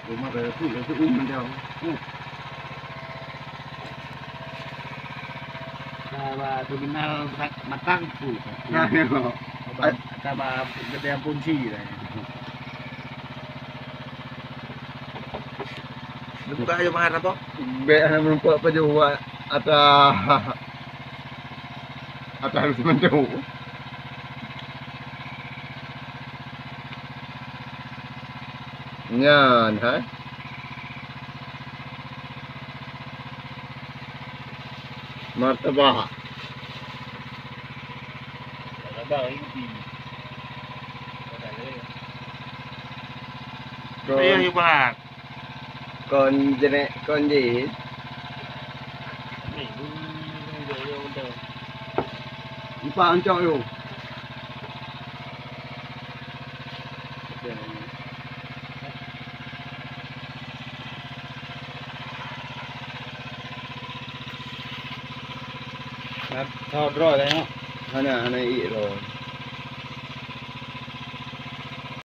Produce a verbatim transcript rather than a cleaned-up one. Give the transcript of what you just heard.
Rumah baru tu, itu um macam. Uh. Ka ba terminal Matang tu. Nah, ya. Ka ba, ka ba geudée Punci lah. Buka aja mahar apa? Bek hana meureumpok pajoh buat ata. Ata harus menjauh. Nyan, hai. Martabak. Martabak inti. Kon, iya, iya, Pak. Kon jenek, kon jih. Empat ancok yo. Nah, tho droe lah nyoe. Hana, hana ié droe.